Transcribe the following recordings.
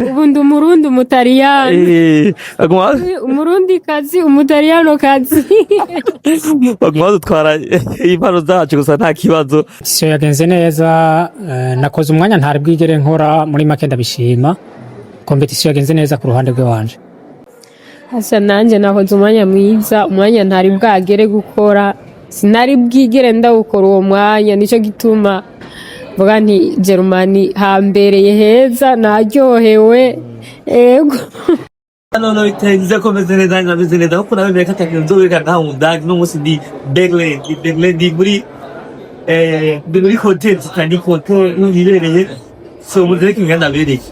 Ubu ndi Umurundi Umutaliyano. Baguma Umurundi kazi, Umutaliyano kazi. Baguma badutwara impano zacu gusa, nta kibazo. Compétition yagenze neza, nakoze umwanya ntari bwigere nkora. Muri make ndabishima, compétition yagenze neza ku ruhande rw'iwanje. Hasa nanjye nakoze umwanya mwiza, umwanya ntari bwagere gukora, sinari bwigere ndawukora uwo mwanya. Nicyo gituma mvuga nti Germany hambereye heza, naryohewe, ego. None bitenze ko meze neza, nameze neza kuko nawe ko atakintu nzobereka ngaha mu Budagi. No munsi ndi Berlin, ndi Berlin, ndi muri hotel, ndi hotel nibereye. So muzereke inganda ndabereke,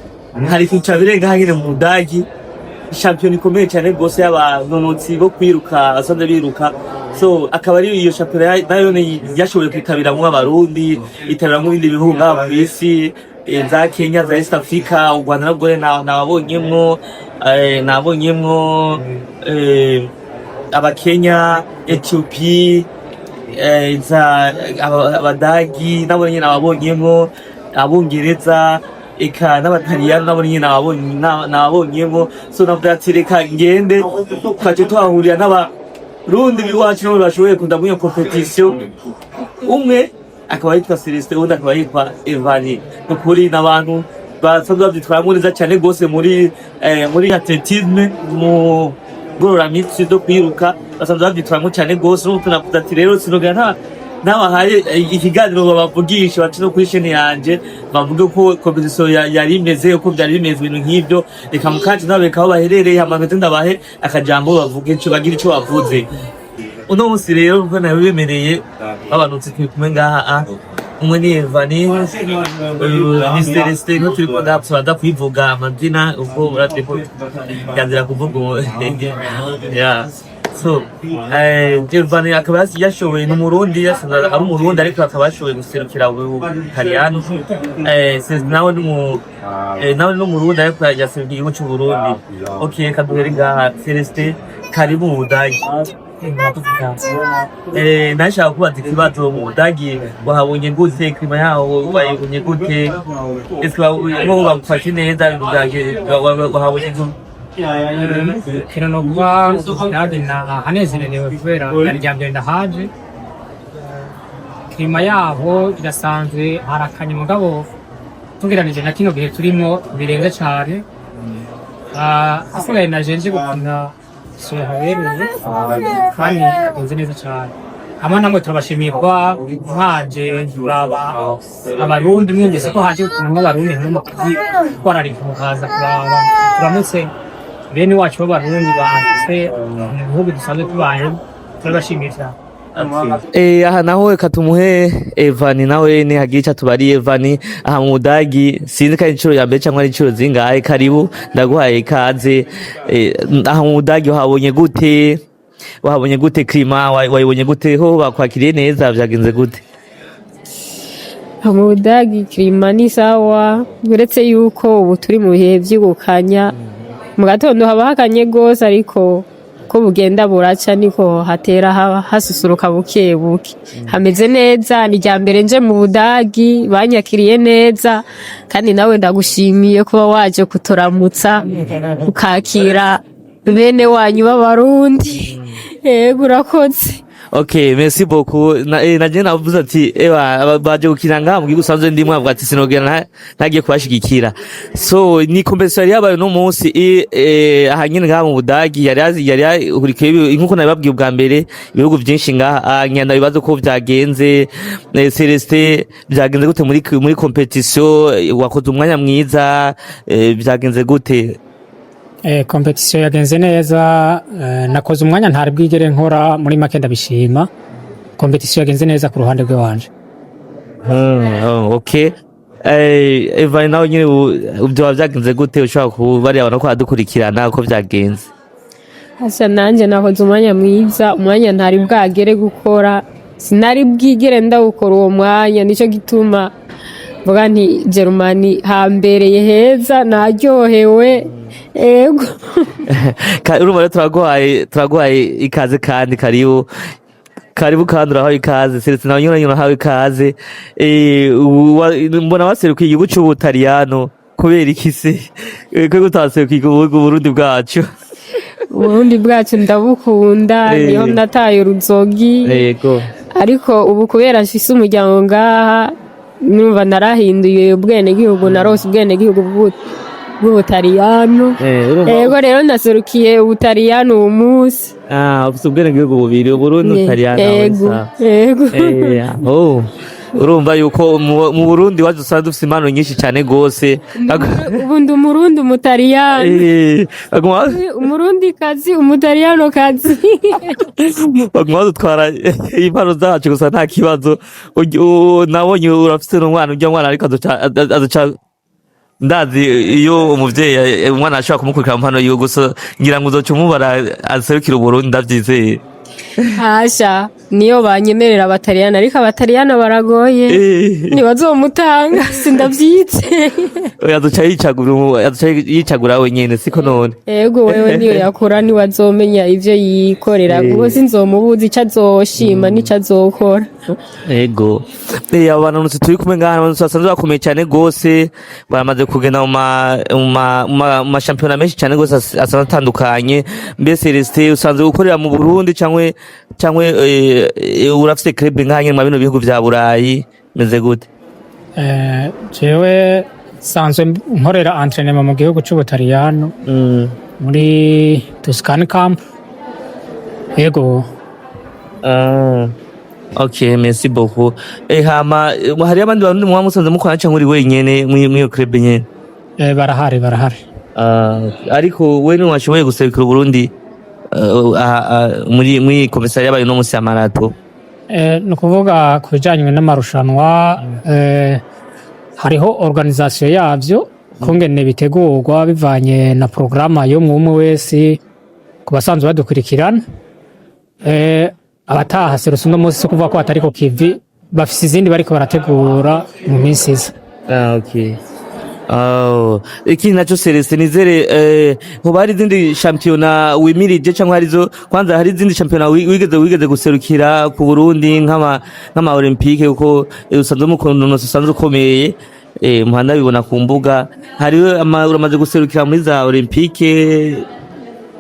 hari ikintu cabereye ngaha nyene mu Budagi, shampiyona ikomeye cyane rwose y'abanonotsi bo kwiruka basanzwe biruka. So akaba ari iyo shampiyona nayo yashoboye kwitabiramwo Abarundi, itabiramwo ibindi bihugu ngaha kw'isi, za Kenya, za East Africa, u Rwanda nabwo nabonyemwo, Abakenya, Ethiopie, za Abadagi nabo nyene nababonyemwo, Abongereza, eka n'Abataliyano nabo nyene nababonyemwo. So navuga ati reka ngende twace tuhahurira n'Abarundi biwacu nabo bashoboye kuja muri iyo compétition. Umwe akaba yitwa Celestin, uwundi akaba yitwa Evani. Nukuri n'abantu basanzwe bavyitwaramwo neza cane rwose muri athlétisme, mu ngororamitsi zo kwiruka, basanzwe bavyitwaramwo cane rwose. N'ubu navuze ati rero sinogera nta nabahaye ikiganiro, babavugisha bace no kuri chaîne yanje bavuge ko compétition yari imeze, uko vyari bimeze, ibintu nk'ivyo. Reka mukaje nabereka aho baherereye, hama mpeze ndabahe akajambo, bavuge ico bagira ico bavuze. Uno munsi rero nkuko nabibemereye, babanutse turi kumwe ngaha, umwe ni Evani, uyu ni Celestin. Niho turiko ndaza kwivuga amazina ubwo uravye ko yanzira kuvuga ubu. Yeah. So Evani akaba yashoboye, ni Umurundi, yasanzwe ari Umurundi ariko akaba yashoboye guserukira Ubutaliyano. Celestin nawe ni nawe ni Umurundi ariko yaserukiye igihugu c'Uburundi. Okay, kaduhere ngaha. Celestin, karibu mu Budagi. Nashaka kubaza ikibazo: mu Budagi wahabonye gute? Climat yaho wayibonye gute? Ese bo bagufashe neza? Ibintu wahabonye gute? Ikintu novuga, Budage nahanezerewe kubera ari irya mbere ndahaje. Climat yaho irasanzwe, harakanye, mugabo tugeranije na kino gihe turimwo birenze cane. Hasigaye naje nje gukina soya habereye kandi hagenze neza cane. Hamwe namwe turabashimiye kuba mwaje kuraba Abarundi, mwumvise ko haje gukina nk'Abarundi, ntimwe kwitwararika mukaza kuraba turamutse bene wacu b'Abarundi bafise mu bihugu dusanzwe tubayemo. Turabashimiye cyane. Aha naho reka tumuhe Evani, nawe nihagira ico atubariye. Evani, aha mu Budagi sinzi ko ari incuro ya mbere canke ari incuro zingahe. Karibu, ndaguhaye ikaze. Aha mu Budagi wahabonye gute? Wahabonye gute? Climat wayibonye gute? Ho bakwakiriye neza? Vyagenze gute? Mu Budagi climat ni sawa, uretse yuko ubu turi mu bihe vy'ugukanya. Mu gatondo haba hakanye gose, ariko ko bugenda buraca niko hatera hasusuruka buke buke. Hameze neza, ni irya mbere nje mu Budagi, banyakiriye neza. Kandi nawe ndagushimiye kuba waje kuturamutsa, ukakira bene wanyu b'Abarundi. Yego, urakoze. Okay, merci beaucoup. Na je navuze ati ewa baje gukina ngaha mu gihugu usanzwe ndimwe, avuga ati sinogera ntagiye kubashigikira. So ni compétition yari yabaye no munsi aha nyene ngaha mu Budagi, yari yahurikiye nkuko nabibabwiye ubwa mbere, ibihugu vyinshi ngaha. Nyanda bibazo ko vyagenze. Celestin, vyagenze gute muri compétition? Wakoze umwanya mwiza? Vyagenze gute? Compétition yagenze neza, nakoze umwanya ntari bwigere nkora. Muri make ndabishima, compétition yagenze neza ku ruhande rw'iwanje. Oh, okay. Eva, nawe nyine vyoba vyagenze gute? Ushobora kubarira abantu ko badukurikirana uko vyagenze? Hasa nanjye nakoze umwanya mwiza, umwanya ntari bwagere gukora, sinari bwigere ndawukora uwo mwanya. Nicyo gituma mvuga nti Germany hambereye heza, naryohewe, ego. Urumva rero turaguhaye ikaze kandi karibu, karibu kandi urahawe ikaze. Celestin nawe nyine urahawe ikaze. Mbona waserukiye igihugu c'Ubutaliyano. Kubera iki se? Ko utaserukiye Uburundi bwacu? Uburundi bwacu ndabukunda. Niho nataye uruzogi. Ariko ubu kubera mfise umuryango ngaha, numva narahinduye ubwenegihugu, narose ubwenegihugu bw'Ubutaliyano. Urumva. Ego, rero naserukiye Ubutaliyano uwu munsi. Ah, ufise ubwenegihugu bubiri, Uburundi n'Ubutaliyano. Ego, ego. Oh. Urumva yuko mu Burundi wacu dusanzwe dufise impano nyinshi cyane gose. Ubu ndi Umurundi Umutaliyano. Baguma Umurundi kazi, Umutaliyano kazi. Baguma badutwara impano zacu gusa, nta kibazo. Nabonye urafise n'umwana, urya mwana ariko azoca, ndazi iyo umuvyeyi, umwana ashobora kumukurikira mu mpano yiwe gusa, ngira ngo uzoca umubara aserukira Uburundi, ndavyizeye. Hasha, niyo banyemerera Abataliyano, ariko Abataliyano baragoye. Ntibazomutanga, sindavyitse. Azoca yicagura wenyene, siko none? Ego, wewe niyo yakura niwe azomenya ivyo yikorera, kuko sinzomubuza ico azoshima n'ico azokora. Ego. Abo bantu turi kumwe ngaha, abantu basanzwe bakomeye cyane gose, baramaze kugenda mu mashampiyona menshi cyane gose asanzwe atandukanye. Mbe Celestin, usanzwe ukorera mu Burundi canke urafise club ngaha nyene mu bino bihugu vya Burayi? Meze gute? Jewe nsanzwe nkorera entraînement mu gihugu c'Ubutaliyano, muri Tuscan Camp. Yego. Ah. Ok, merci beaucoup. Hama hariyo abandi bantu muba musanzwe mukorana canke uri wenyene mw'iyo club nyene? Barahari, barahari. Ah, ariko we ntiwashoboye guserukira Uburundi muri komisariya yabaye uno munsi ya marathon? Ni ukuvuga ku bijanye n'amarushanwa, hariho organisation yavyo kungene bitegurwa bivanye na porogaramu y'umwe umwe wese ku basanzwe badukurikirana. Abataha serutse uno munsi, si ukuvuga ko batari ku kivi, bafise izindi bariko barategura mu minsi iza. Ah, okay. Oh, ikindi naco Celestin, nizere hoba hari izindi shampiyona wimirije, canke harizo, kwanza hari izindi shampiyona wigeze guserukira ku Burundi, nk'ama olympique, kuko usanzwe mukono usanzwe ukomeye, muhanda bibona ku mbuga, hari uramaze guserukira muri za olympique?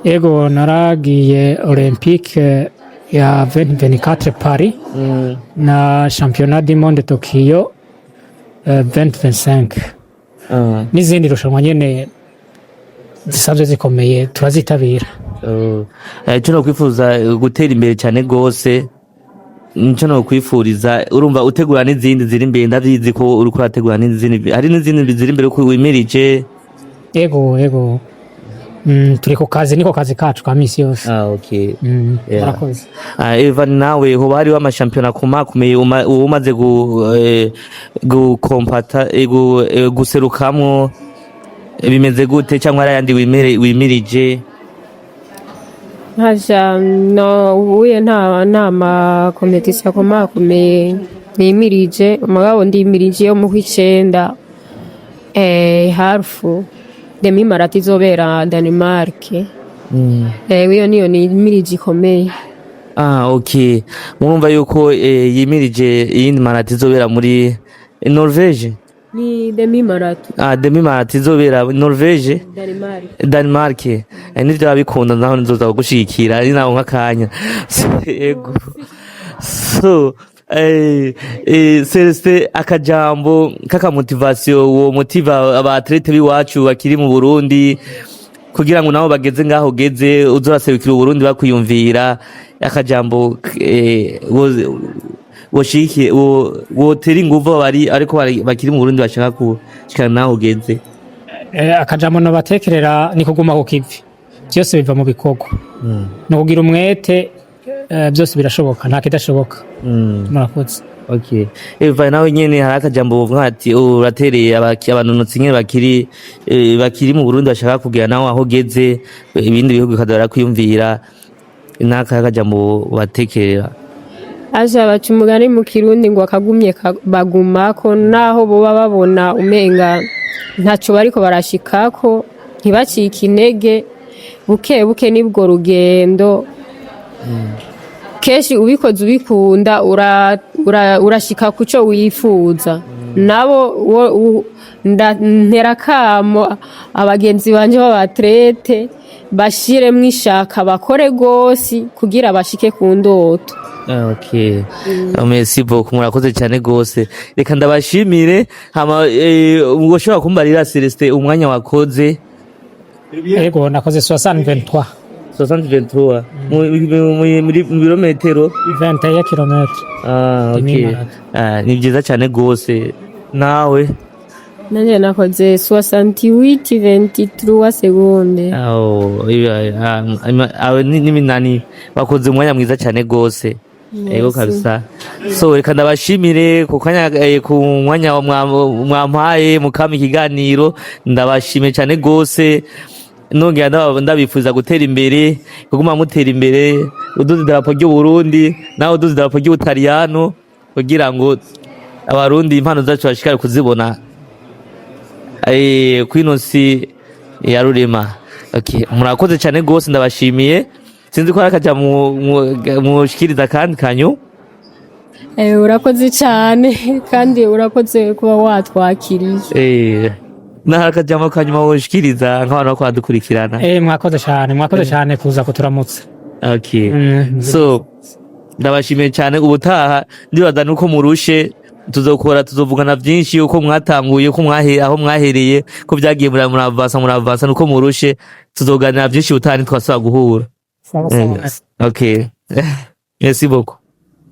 Ego, naragiye olympique ya 2024 Paris na championnat du monde Tokyo 2025 n'izindi rushanwa nyene zisanzwe zikomeye turazitabira. Ico nokwifuza, gutera imbere cyane gose, nico nokwifuriza. Urumva utegura n'izindi ziri imbere, ndabizi ko uriko urategura n'izindi, hari n'izindi ziri imbere ko wimirije. Ego, turi ku kazi, niko kazi kacu ka misi yose. Ah, okay. Yeah. Murakoze. Ah, Evan, nawe hoba hariho amashampiyona akomakomeye umaze gukompata, guserukamwo? Bimeze gute, cyangwa hari ayandi wimirije? Nkaja no ubuye nta ma compétition akomakomeye nimirije, mugabo ndimirije yo mu kw'icenda, half demi marathon izobera Denmark. Iyo niyo nimirije ikomeye. Ah, okay, murumva yuko yimirije iyindi marathon izobera muri Norvege. Ni demi marathon. Ah, demi marathon izobera Norvege. Denmark. Denmark. Nivyo bikunda naho nizoza kugushigikira ari naho nk'akanya. Yego. So Celestin, akajambo kaka motivation wo motiva aba athlète b'iwacu bakiri mu Burundi kugira ngo nabo bageze ngaho geze uzoraserukira Uburundi bakwiyumvira, akajambo woshike wotera inguvu bari ariko bakiri mu Burundi bashaka gushikana naho ugeze? Akajambo nobatekerera ni kuguma ku kivi, byose biva mu bikorwa, ni ukugira umwete, byose birashoboka, nta kidashoboka. Murakoze. Okay. Eva, nawe nyene hari akajambo wovuga ati uratereye abanonotsi nyene bakiri mu Burundi bashaka kugera nawe aho ugeze, ibindi bihugu bikaza kwiyumvira, n'aka akajambo batekerera? Aja baca umugani mu Kirundi ngo akagumye bagumako, naho boba babona umenga ntaco bariko barashikako, ntibacike intege, buke buke nibwo rugendo. Kenshi ubikoze ubikunda urashika kuco wifuza. Nabo Ntera akamo abagenzi banje b'aba athlètes, bashiremwo ishaka, bakore gose kugira bashike ku ndoto. Okay. Merci beaucoup, murakoze cyane gose. Reka ndabashimire. Hama ushobora kumbarira, Celestin, umwanya wakoze? Ego, nakoze 60-23. 60-23 muri birometero? 21 km. Ah, okay. Demi-marathon. Ah, ni byiza cyane gose. Nawe? Nanje nakoze 68-23 secondes. Aho, aho n'iminani bakoze umwanya mwiza cyane gose. Ego kabisa. So reka ndabashimire ku kanya, ku mwanya mwampaye mukama ikiganiro. Ndabashimiye cyane gose, nongera ndabifuza gutera imbere, kuguma mutera imbere, uduza idarapo ry'u Burundi nawe uduza idarapo ry'Ubutaliyano, kugira ngo Abarundi impano zacu bashikare kuzibona kwino si ya rurema. Okay, murakoze cyane gose, ndabashimiye. Sinzi ko harakaja mushikiriza kandi kanyu. Urakoze cyane, kandi urakoze kuba watwakiriye. Nahari akajambo kanyuma woshikiriza nk'abantu bako badukurikirana? Mwakoze cyane, mwakoze cyane kuza kuturamutsa. Okay. So ndabashimiye cyane. Ubutaha ndibaza nuko murushe tuzokora, tuzovugana byinshi, uko mwatanguye, uko mwahe, aho mwahereye, ko byagiye muravansa, muravansa, nuko murushe tuzoganira byinshi ubutaha nitwasaba guhura. Sawa sawa. Okay, merci beaucoup.